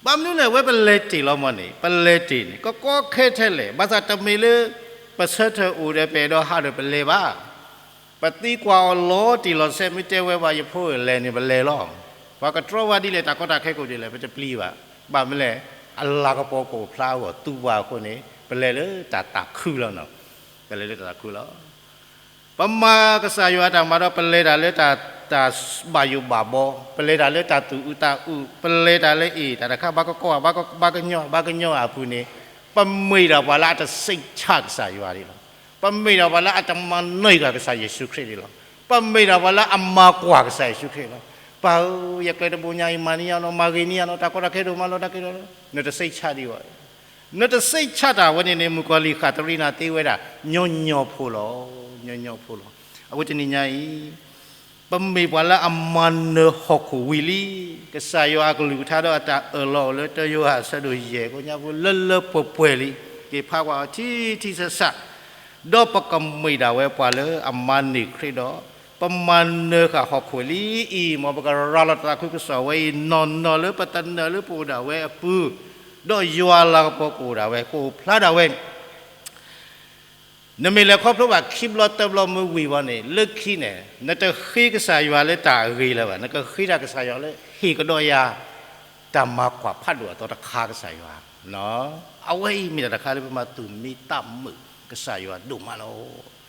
ဘၣ်မနုၤလဲၣ် ဝဲပလဲၤတ့ၢ်လီၤမ့ၢ်န့ၣ်, ပလဲၤတ့ၢ်န့ၣ် ကကီခဲထဲလဲၣ်, ဘၣ်ဆၣ်တမ့ၢ်လၢ ပဆၢထၢၣ်အိၣ်ဒီးပအဲၣ်ဒိးဟးဒီးပလဲၤဘၣ်. ပသံကွၢ်အီၤလီၤတံၢ်လီၤဆဲး မ့ၢ်တဲဝဲဘၣ်ယဖိလဲၤန့ၣ် ပလဲၤလီၤ. ပှၤကတြီဝဲဒ်လဲၣ် တၢ်ကီတၢ်ခဲကအိၣ်ဒ်လဲၣ် ပတပျံၤဘၣ်. ဘၣ်မနုၤလဲၣ်, အလၤကပီၤကအိၣ်ဖျါအဂီၢ်သူပှၤအဃိန့ၣ် ပလဲၤလၢတၢ်သးခုလီၤနီၤ. ပလဲၤလၢတၢ်သးခုလီၤ. ပမၤကစၢ်ယွၤအတၢ်မၤဒီး ပလဲၤတၢ်လၢတၢ်, တၢ်ဘၣ်ယိၣ်ဘၣ်ဘီ, ပလဲၤတၢ်လၢတၢ်သူၣ်အုးသးအုး, ပလဲၤတၢ်လၢအံၤ တၢ်တခါဘၣ်ကကိးဘၣ်ကညီဘၣ်ကညီအပူၤန့ၣ်, ပမ့ၢ်ဒၣ်ပှၤလၢအတစိတ်ချကစၢ်ယွၤဒ်လီၤ. ပမ့ၢ်ဒၣ်ပှၤလၢအတမၤနၢၤဃာ်ကစၢ်ယ့ၣ်ၡူးခရံာ်ဒ်လီၤ. ပမ့ၢ်ဒၣ်ပှၤလၢအမၤကွၢ်ကစၢ်ယ့ၣ်ၡူးခရံာ်လီၤ. ပၢ်ဧၢ, ယကျဲတဘိညါအံၤ မၤန့ၢ်ယၤနီၤ, မၤဂ့ၤန့ၢ်ယၤနီၤ, တၢ်ကီတၢ်ခဲဒိၣ်မးလီၤ တၢ်ကဲဒီးလီၤ, နတစိတ်ချဒံးဘၣ်. နတစိတ်ချတၢ်ဝဲန့ၣ်န့ၣ် မုၣ်ကီၤလံၢ်ဃၣ်တရံးနၤသ့ဝဲဒၣ် ညီညီဖိလီၤ, ညီညီဖိလီၤ. အဃိတနံၤညါအံၤ ပမ့ၢ်ပှၤလၢအမၤနၢၤဟီၣ်ခိၣ်ဝံၤလံ. ကစၢ်ယွၤအကလုၢ်ကထါဒီးအတၢ်အၢၣ်လီၤအိၣ်လၢတၢယိၤဟၣ်အဆၢဒိၣ်ယဲၢ် ကိညါဖိလၢလၢပှဲၤပှဲၤလံ. က့ၤဖးကွၢ်အီၤထံထံဆးဆး, ဒီးပကမ့ၢ်ဒၣ်ဝဲပှၤလၢအမၤန့ၢ်ခရံာ်ဒီး ပမၤနၢၤဃာ်ဟီၣ်ခိၣ်လံအံၤ, မ်ပကရၤလီၤတၢ်သးခုကစီၣ်ဝဲအံၤ နီၢ်နီၢ်လၢပသနၢၣ်လၢပအိၣ်ဒၣ်ဝဲအပူၤ, ဒီးယွၤအလၤကပီၤကအိၣ်ဒၣ်ဝဲ ကအိၣ်ဖျါဒၣ်ဝဲ နမ့ၢ်လဲၤခီဖျိဘၣ်ခံဘျီသၢဘျီမ့ၢ်ဝံၤဘီန့ၣ် လၢခံန့ၣ် နတဃ့ကစၢ်ယွၤလၢတၢ်အဂ့ၤလၢၤဘၣ်, နကဃ့တၢ်ကစၢ်ယွၤလၢဟ့ၣ်ကဒီးယၤ တၢ်မၤကွၢ်ဖးဒိၣ်အသီတခါကစၢ်ယွၤ, အဝဲအံၤမ့ၢ်တၢ်တခါလၢပမၤသူၣ်မံသးမုာ်ကစၢ်ယွၤဒိၣ်မးလီၤ.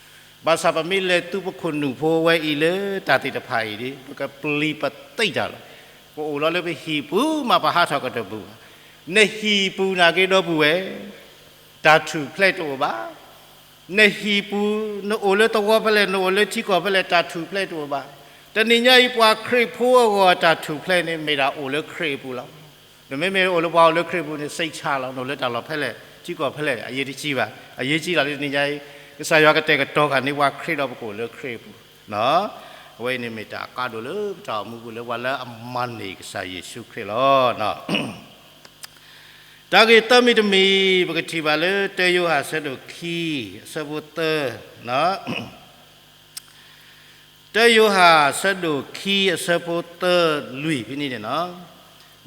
ဘၣ်ဆၣ်ပမ့ၢ်လဲၤသူပခိၣ်နူာ်ဖိဝဲအံၤလၢတၢ်သ့ၣ်တဖၣ်အံၤဒီး ပကပျံၤပသံတၢ်လီၤ. ပအိၣ်လီၤလၢပဟံၣ်ပူၤမး ပဟးထီၣ်ကတၢၢ်ပူၤဘၣ်. နဟံၣ်ပူၤနာ်က့ဒီပုၢ်ဝဲၢ် တၢ်ထူၣ်ဖျဲးတအိၣ်ဘၣ်. နဟံၣ်ပူၤ နအိၣ်လၢသဝီဖဲလဲၣ် နအိၣ်လၢထံကီၢ်ဖဲလဲၣ် တၢ်ထူၣ်ဖျဲးတအိၣ်ဘၣ်. တနံၤညါအံၤ ပှၤခရံာ်ဖိအဂီၢ်တၢ်ထူၣ်ဖျဲးန့ၣ် မ့ၢ်ဒၣ်အိၣ်လၢခရံာ်အပူၤလီၤ. နမ့မ့ၢ်အိၣ်လၢပှၤအိၣ်လၢခရံာ်အပူၤန့ၣ် စိတ်ချလီၤ, နအိၣ်လၢတၢ်လီၢ်ဖဲလဲၣ် ထံကီၢ်ဖဲလဲၣ် အရေးတကြီးဘၣ်. အရေးကြီးလီၤလၢတနံၤညါအံၤ ကစၢ်ယွၤကတဲာ်ကတီၤဃာ်န့ၢ်ပှၤခရံာ်ဒီးပကအိၣ်လၢခရံာ်အပူၤ. အဝဲအံၤန့ၣ်မ့ၢ်တၢ်အကါဒိၣ်လၢပတၢ်အိၣ်မူပူၤလၢပှၤလၢအမၤန့ၢ်ကစၢ်ယ့ၣ်ၡူးခရံာ်လီၤ. တၢ်ဂ့ၢ်သၢမံၤတမံၤ ပကထံၣ်ဘၣ်လၢ တၢယိၤဟၣ်အဆၢဒိၣ်ခံ အဆၢဖိသၢ, တၢယိၤဟၣ်အဆၢဒိၣ်ခံ အဆၢဖိသၢလွံၢ်ဖဲန့ၣ်န့ၣ်လီၤ.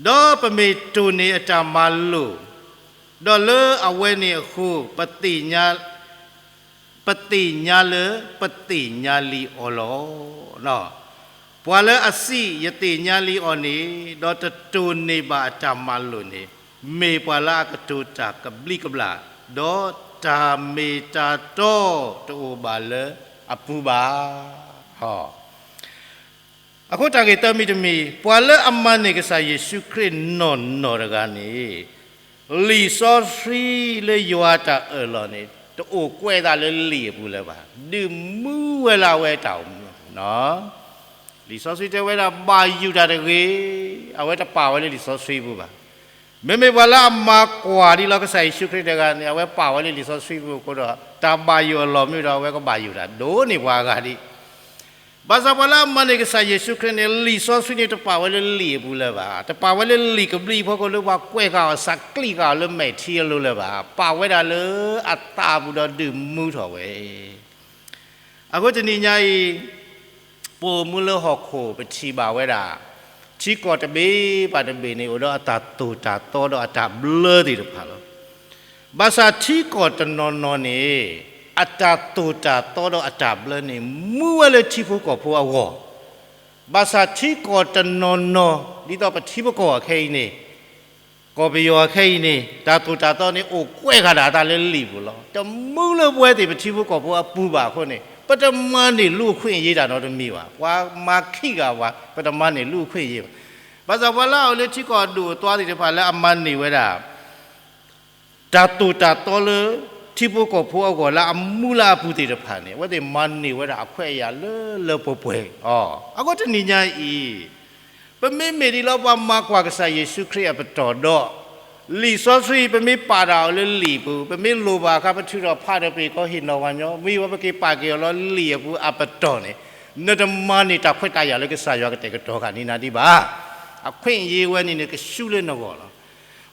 ဒီးပမ့ၢ်တိၢ်န့ၢ်အတၢ်မၤလိာ်, ဒီးလၢအဝဲန့ၣ်အဃိ ပသ့ၣ်ညါ ပသ့ၣ်ညါလၢပသ့ၣ်ညါလံအီၤလီၤ. ပှၤလၢအစံးယသ့ၣ်ညါလံအီၤန့ၣ်, ဒီးတတိၢ်န့ၢ်ဘၣ်အတၢ်မၤလိာ်န့ၣ်, မ့ၢ်ပှၤလၢအကတိၤတၢ်ကဘျံးကဘျၣ်, ဒီးတၢ်မ့ၢ်တၢ်တီတအိၣ်ဘၣ်လၢအပူၤဘၣ်. အဃိတၢ်ဂ့ၢ်သၢမံၤတမံၤ, ပှၤလၢအမၤန့ၢ်ကစၢ်ယ့ၣ်ၡူးခရံာ်နီၢ်နီၢ်တဂၤန့ၣ်, လံာ်စီဆှံလၢယွၤတၢ်အၢၣ်လီၤန့ၣ် တအိၣ်ကွဲးသးလၢလံာ်အပူၤလၢၤဘၣ်. ဒုးမူဝဲလၢအဝဲအတၢ်အိၣ်မူ. လံာ်စီဆှံတဲဝဲဒၣ် ဘၣ်ယိၣ်တၢ်တဂ့ၤ, အဝဲတပာ်ဝဲလၢလံာ်စီဆှံပူၤဘၣ်. မ့မ့ၢ်ပှၤလၢအမၤကွၢ်ဒံးလီၤကစၢ်ယ့ၣ်ၡူးခရံာ်တဂၤန့ၣ်, အဝဲပာ်ဝဲလၢလံာ်စီဆှံပူၤအဃိဒီး, တၢ်ဘၣ်ယိၣ်အလီၢ်မ့ၢ်ဒီး အဝဲကဘၣ်ယိၣ်တၢ်ဒိၣ်န့ၢ်ပှၤအဂၤဒံး. ဘၣ်ဆၣ်ပှၤလၢအမၤန့ၢ်ကစၢ်ယ့ၣ်ၡူးခရံာ်န့ၣ်, လံာ်စီဆှံန့ၣ်တပာ်ဝဲလၢလံာ်အပူၤလၢၤဘၣ်. တပာ်ဝဲလၢလံာ်ကဘျံးအဖီခိၣ်လၢပှၤကွဲးဃာ်အီၤ စးကျံးဃာ်အီၤလၢမဲာ်ထံအလိၤလၢၤဘၣ်. ပာ်ဝဲဒၣ်လၢအသးပူၤဒီးဒုးမူထီၣ်ဝဲ. အဃိတနံၤညါအံၤ, ပအိၣ်မူလၢဟီၣ်ခိၣ်ပထံၣ်ဘၣ်ဝဲဒၣ်, ထံကီၢ်တဘ့ၣ်ဘၣ်တဘ့ၣ်န့ၣ် အိၣ်ဒီးအတၢ်သိၣ်တၢ်သီဒီးအတၢ်ဘျၢသ့ၣ်တဖၣ်လီၤ. ဘၣ်ဆၣ်ထံကီၢ်တနီၤနီၤန့ၣ်, အတၢ်သိၣ်တၢ်သီဒီးအတၢ်ဘျၢန့ၣ် မူဝဲလၢထံဖိကီၢ်ဖိအဂီၢ်. ဘၣ်ဆၣ်ထံကီၢ်တနီၤနီၤ ဒ်သိးပထံပကီၢ်အခဲအံၤန့ၣ်, ကီၢ်ပယီၤအခဲအံၤန့ၣ်, တၢ်သိၣ်တၢ်သီန့ၣ် အိၣ်ကွဲးဃာ်ဒၣ်အသးလၢလံာ်ပူၤလီၤ. တမူလၢပဝဲသ့ၣ်ပထံဖိကီၢ်ဖိအပူၤဘၣ်အဃိန့ၣ်, ပတမၤန့ၢ်လူ့အခွင့်အရေးတၢ်နီတမံၤဘၣ်. ပှၤမၤခံဂၤဝဲ, ပတမၤန့ၢ်လူ့အခွင့်အရေးဘၣ်. ဘၣ်ဆၣ်ပှၤလၢအအိၣ်လၢထံကီၢ်အဒိၣ်အသွါသ့ၣ်တဖၣ် လၢအမၤန့ၢ်ဝဲဒၣ် တၢ်သိၣ်တၢ်သီလၢ ထံဖိကီၢ်ဖိအဂီၢ်လၢအမူလၢအပူၤသ့ၣ်တဖၣ်န့ၣ်, အဝဲသ့ၣ်မၤန့ၢ်ဝဲဒၣ်အခွဲးအယာ်လၢလၢပှဲၤပှဲၤအီၤ. အဃိတနံၤညါအံၤ, ပမ့မ့ၢ်ဒ်လၢပှၤမၤကွၢ်ကစၢ်ယ့ၣ်ၡူးခရံာ်အပတီၢ်ဒီး, လံာ်စီဆှံ ပမ့ၢ်ပာ်တၢ်အီၤလၢလံာ်ပူၤ, ပမ့ၢ်လိၣ်ဘၣ်အခါ ပထုးထီၣ်ဖးထီၣ်ပ့ၤကီဟ့ၣ်နီၤပှၤညီ, မ့ၢ်ဝဲပက့ၤပာ်က့ၤအီၤလၢလံာ်အပူၤအပတီၢ်န့ၣ်, နတမၤန့ၢ်တၢ်ခွဲးတၢ်ယာ်လၢကစၢ်ယွၤကတဲာ်ကတီၤဃာ်န့ၢ်နၤဒံးဘၣ်. အခွင့်အရေးဝဲန့ၣ်န့ၣ် ကဆူလၢနဂီၢ်လီၤ.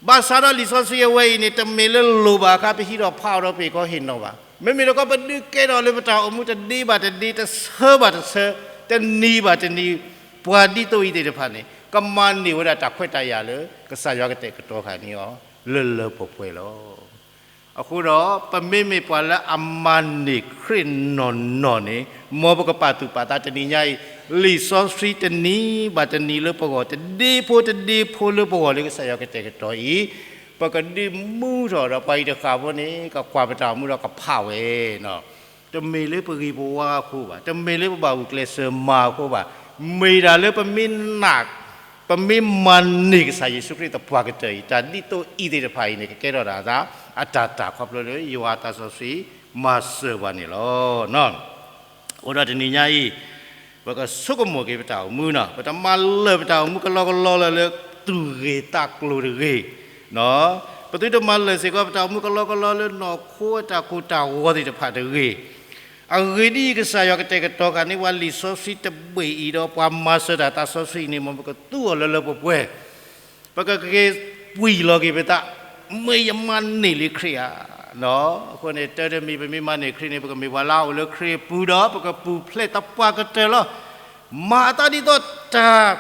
ဘၣ်ဆၣ်ဒီးလံာ်စီဆှံအဝဲအံၤန့ၣ် တမ့ၢ်လၢလိၣ်ဘၣ်အခါ ပဟံးထီၣ်ဖးအီၤဒီးပ့ၤကီဟ့ၣ်နီၤဘၣ်. မ့မ့ၢ်တခီ ပဒုးကဲထီၣ်လၢပတၢ်အိၣ်မူတဒ့ဘၣ်တဒ့, တဆၢဘၣ်တဆၢ, တနံၤဘၣ်တနံၤ, ပှၤဒ်သိးအံၤသ့ၣ်တဖၣ်န့ၣ် ကမၤန့ၢ်ဝဲဒၣ်တၢ်ခွဲးတၢ်ယာ်လၢ ကစၢ်ယွၤကတဲာ်ကတီၤဃာ်န့ၢ်အီၤ လၢလၢပှဲၤပှဲၤလီၤ. အဃိဒီး ပမ့မ့ၢ်ပှၤလၢအမၤန့ၢ်ခရံာ်နီၢ်နီၢ်န့ၣ်, မ်ပကပာ်သူၣ်ပာ်သးတနံၤညါအံၤ, လံာ်စီဆှံတနံၤဘၣ်တနံၤလၢပဂီၢ်, တဒ့ဖိတဒ့ဖိလၢပဂီၢ်လၢကစၢ်ယွၤကတဲာ်ကတီၤအံၤ, ပကဒုးမူထီၣ်ဒီးပှၤအံၤတဃၣ်ဖိန့ၣ် ကကွၢ်ပတၢ်အိၣ်မူဒီးကဖးဝဲ တမ့ၢ်လၢပဂ့ၤပဝါအဃိဘၣ်, တမ့ၢ်လၢပဘၣ်ဂုာ်ကျဲးစၢးမၤအဃိဘၣ်, မ့ၢ်ဒၣ်လၢပမ့ၢ်နာ်, ပမ့ၢ်မၤန့ၢ်ကစၢ်ယ့ၣ်ၡူးခရံာ်သပှၢ်ကတၢၢ်အံၤ, တၢ်ဒ်သိးအံၤသ့ၣ်တဖၣ်အံၤန့ၣ် ကကဲထီၣ်ဒၣ်အသး အတၢ်တၢ်ခီဖျိလၢယွၤအသးစီဆှံ မၤစၢၤပှၤန့ၣ်လီၤ. အဃိဒီးတနံၤညါအံၤ, ပကဆိကမိၣ်က့ၤပတၢ်အိၣ်မူန့ၣ်, ပတမၤလၢာ်ပတၢ်အိၣ်မူကလီကလီလၢ သူၣ်ဂ့ၤသးကျိၤတဂ့ၤ, ပသုတမၤလၢာ်စ့ၢ်ကီး ပတၢ်အိၣ်မူကလီကလီလၢနီၢ်ခိအတၢ်ကိၢ်တၢ်ဂီၤသ့ၣ်တဖၣ်တဂ့ၤ. အဂ့ၢ်ဒ်အံၤ, ကစၢ်ယွၤကတဲာ်ကတီၤဃာ်န့ၢ်ပှၤလံာ်စီဆှံတဘ့ၣ်အံၤဒီး ပှၤမၤစၢၤတၢ်သးစီဆှံအံၤန့ၣ် မ်ပကသူအီၤလၢလၢပှဲၤပှဲၤ ပကက့ၤပှံၢ်လီၤက့ၤပသး, မ့ၢ်ယမၤန့ၢ်လံခရံာ်ဧါ. အဃိန့ၣ် တၢ်တမံၤ ပမ့ၢ်မၤန့ၢ်ခရံာ်န့ၣ် ပကမ့ၢ်ပှၤလၢအအိၣ်လၢခရံာ်အပူၤဒီး ပကပူၤဖျဲးသပှၢ်ကတၢၢ်လီၤ. မၤအသးဒ်သိးတၢ်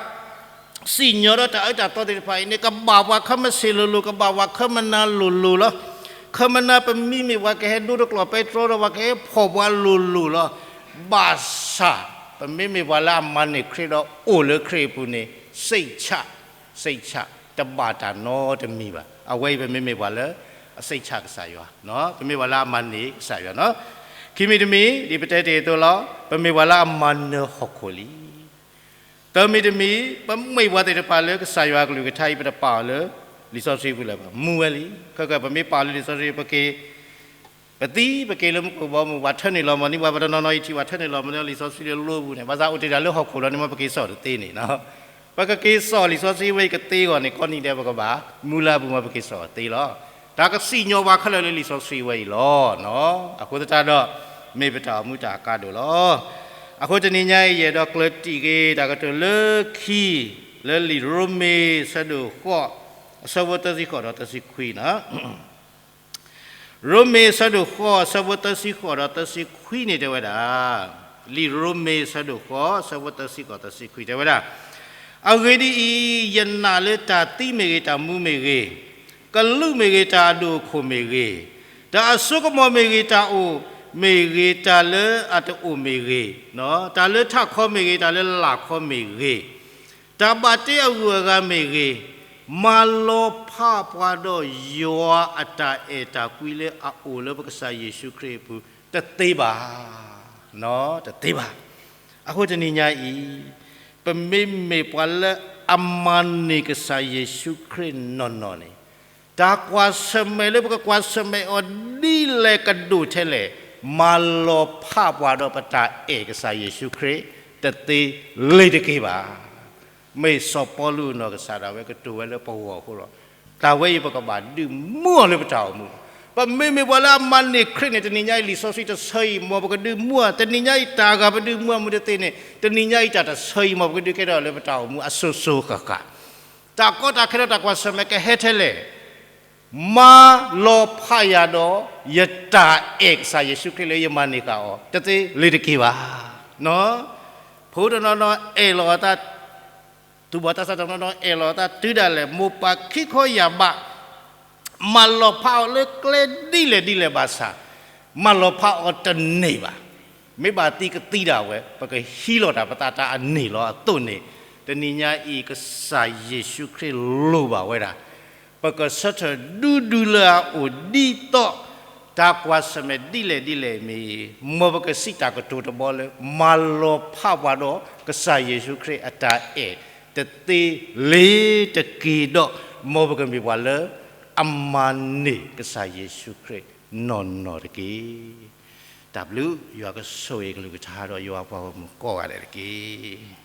စံၣ်ညီၣ်ဒီးတၢ်အၢတၢ်သီသ့ၣ်တဖၣ်အံၤန့ၣ် ကဘၣ်ပှၤခီမ့ၢ်ဆ့ၣ်လိၤလိၤ, ကဘၣ်ပှၤခီမနၤလိၤလိၤလီၤ. ခီမနၤပမံၤမ့ၢ်ပှၤကဟဲဒိတကျိာ်ပဲတြီဒီး ပှၤကဟဲဖီၣ်ပှၤလိၤလိၤလီၤ. ဘၣ်ဆၣ် ပမ့မ့ၢ်ပှၤလၢအမၤန့ၢ်ခရံာ်ဒီးအိၣ်လၢခရံာ်အပူၤန့ၣ် စိတ်ချ, စိတ်ချ, တဘၣ်တၢ်နီတမံၤဘၣ်. အဝဲအံၤပမ့မ့ၢ်ပှၤလၢအစိတ်ချကစၢ်ယွၤ, ပမ့ၢ်ပှၤလၢအမၤန့ၢ်ကစၢ်ယွၤ. ခံမံၤတမံၤ ဒ်ပတဲတ့ၢ်အသိးလီၤ, ပမ့ၢ်ပှၤလၢအမၤနၢၤဟီၣ်ခိၣ်လံ. သၢမံၤတမံၤ, ပမ့ၢ်ပှၤသ့ၣ်တဖၣ်လၢကစၢ်ယွၤအကလုၢ်ကထါအံၤ ပတပာ်အီၤလၢလံာ်စီဆှံပူၤလၢၤဘၣ်, မူဝဲလံ. ခဲကဲ ပမ့ၢ်ပာ်အီၤလၢလံာ်စီဆှံ ပက့ၤ ပသံ ပက့ၤလၢမူခိၣ်ဘီမုၢ် ပှၤထၢနုာ်လီၤမီၤန့ၢ်ပှၤ ပှၤတနီၤနီၤအံၤထံၣ် ပှၤထၢနုာ်လီၤမီၤန့ၢ်လံာ်စီဆှံလၢလိပူၤန့ၣ်, ဘၣ်ဆၣ်အိၣ်တ့ၢ်တၢ်လၢဟီၣ်ခိၣ်လီၤန့ၣ် မ်ပက့ၤစိာ်တသ့န့ၣ်. ပကက့ၤစိာ်လံာ်စီဆှံဝဲအံၤကသ့အဂီၢ်န့ၣ် ကိးနံၤဒဲးပကဘၣ် မူလၢအပူၤ မ်ပက့ၤစိာ်တသ့လီၤ. တၢ်ကစံၣ်ညီၣ်ပှၤခဲလၢာ်လၢလံာ်စီဆှံဝဲအံၤလီၤ. အဃိသတးဒီး မ့ၢ်ပတၢ်အိၣ်မူတၢ်အကါဒိၣ်လီၤ. အဃိတနံၤညါအံၤ ယအဲၣ်ဒိးကျၢၢ်တံၢ်က့ၤတၢ်ကတိၤလၢခံ လၢလံာ်ရိမ့ၤဆၢဒိၣ်ဃိး အဆၢဖိသၢဆံဃိးဒီးသၢဆံခွံန့ၣ် ရိမ့ၤဆၢဒိၣ်ဃိး ဆၢဖိသၢဆံဃိးဒီးသၢဆံခွံန့ၣ်တဲဝဲဒၣ်, လံာ်ရိမ့ၤဆၢဒိၣ်ဃိး ဆၢဖိသၢဆံဃိးသၢဆံခွံတဲဝဲဒၣ်, အဂ့ၢ်ဒ်အံၤ, ယနာ်လၢတၢ်သံမ့ၢ်ဂ့ၤ, တၢ်မူမ့ၢ်ဂ့ၤ, ကလူးမ့ၢ်ဂ့ၤ, တၢ်အဒိၣ်အခိၣ်မ့ၢ်ဂ့ၤ, တၢ်အစိကမီၤမ့ၢ်ဂ့ၤ, တၢ်အိၣ် မ့ၢ်ဂ့ၤ, တၢ်လၢအတအိၣ်မ့ၢ်ဂ့ၤ, တၢ်လၢထးခီမ့ၢ်ဂ့ၤ, တၢ်လၢလာ်ခီမ့ၢ်ဂ့ၤ, တၢ်ဘၣ်တ့အဂုၤအဂၤမ့ၢ်ဂ့ၤ, မၤလီၤဖးပှၤဒီးယွၤအတၢ်အဲၣ်တၢ်ကွံလၢအအိၣ်လၢပကစၢ်ယ့ၣ်ၡူးခရံာ်အပူၤ တသ့ဘၣ်, တသ့ဘၣ်. အဃိတနံၤညါအံၤ, ပမ့မ့ၢ်ပှၤလၢအမၤန့ၢ်ကစၢ်ယ့ၣ်ၡူးခရံာ်နီၢ်နီၢ်န့ၣ်, တၢ်ကွၢ်ဆၢၣ်မဲာ်လၢပကကွၢ်ဆၢၣ်မဲာ်အီၤဒ်လဲၣ်ကဒိၣ်ထဲလဲၣ်, မၤလီၤဖးပှၤဒီးပတၢ်အဲၣ်ကစၢ်ယ့ၣ်ၡူးခရံာ် တသ့လ့ၤတက့ၢ်ဘၣ်. မ့ၢ်စီၤပီလူးအနီၢ်ကစၢ်ဒၣ်ဝဲကတိၤဝဲလၢပဂီၢ်အဃိဒီး, တၢ်ဝဲအံၤပကဘၣ်ဒုးမူအီၤလၢပတၢ်အိၣ်မူ. ပမ့မ့ၢ်ပှၤလၢအမၤန့ၢ်ခရံာ်န့ၣ် တနံၤညါအံၤလံာ်စီဆှံတဆၢအံၤ မ်ပကဒုးမူအီၤ, တနံၤညါအံၤတၢ်ဂၤပဒုးမူအီၤမ့ၢ်တသ့န့ၣ် တနံၤညါအံၤတၢ်တဆၢအံၤ မ်ပကဒုးကဲထီၣ်လၢပတၢ်အိၣ်မူအစိၤစိၤဃၣ်ဃၣ်. တၢ်ကီတၢ်ခဲဒီးတၢ်ကွၢ်ဆၢၣ်မဲာ်ကဟဲထဲလဲၣ်, မၤလီၤဖးယၤဒီး ယတၢ်အဲၣ်ကစၢ်ယ့ၣ်ၡူးခရံာ်လၢယမၤန့ၢ်ဃာ်အီၤ တသ့လ့ၤတက့ၢ်ဘၣ်. ဖိတနီၤနီၤအဲၣ်လီၤအသး, သူၣ်ဘီၣ်သးစၢ်တနီၤနီၤအဲၣ်လီၤအသးတုၤဒၣ်လဲာ် မိၢ်ပၢ်ခံခီယၢ်ဘး မၤလီၤဖးအီၤလၢကျဲဒ်လဲၣ်ဒ်လဲၣ်ဘၣ်ဆၣ်, မၤလီၤဖးအီၤတန့ၢ်ဘၣ်. မ့ၢ်ဘၣ်သံကသံဒၣ်ဝဲ ပကဟံးလီၤတၢ်ပသးတၢ်အန့ၢ်လီၤအသိးန့ၣ်, တနံၤညါအံၤကစၢ်ယ့ၣ်ၡူးခရံာ်လိၣ်ဘၣ်ဝဲဒၣ် ပကဆၢထၢၣ်ဒူဒူလၢအအိၣ်ဒ်သိး တၢ်ကွၢ်ဆၢၣ်မဲာ်ဒ်လဲၣ်ဒ်လဲၣ်မ့ၢ်, မ်ပကစံးတၢ်ကတိၤတဘီလၢ မၤလီၤဖးပှၤဒီးကစၢ်ယ့ၣ်ၡူးခရံာ်အတၢ်အဲၣ် တသ့လ့ၤတက့ၢ်ဒီး မ်ပကမ့ၢ်ပှၤလၢအမၤန့ၢ်ကစၢ်ယ့ၣ်ၡူးခရံာ်နီၢ်နီၢ်တက့ၢ်. တၢ်ဘျုး, ယွၤကဆိၣ်ဂ့ၤကလုၢ်ကထါဒီးယွၤပှၤဂီၢ်မုၢ်ကိးဂၤဒဲးတက့ၢ်.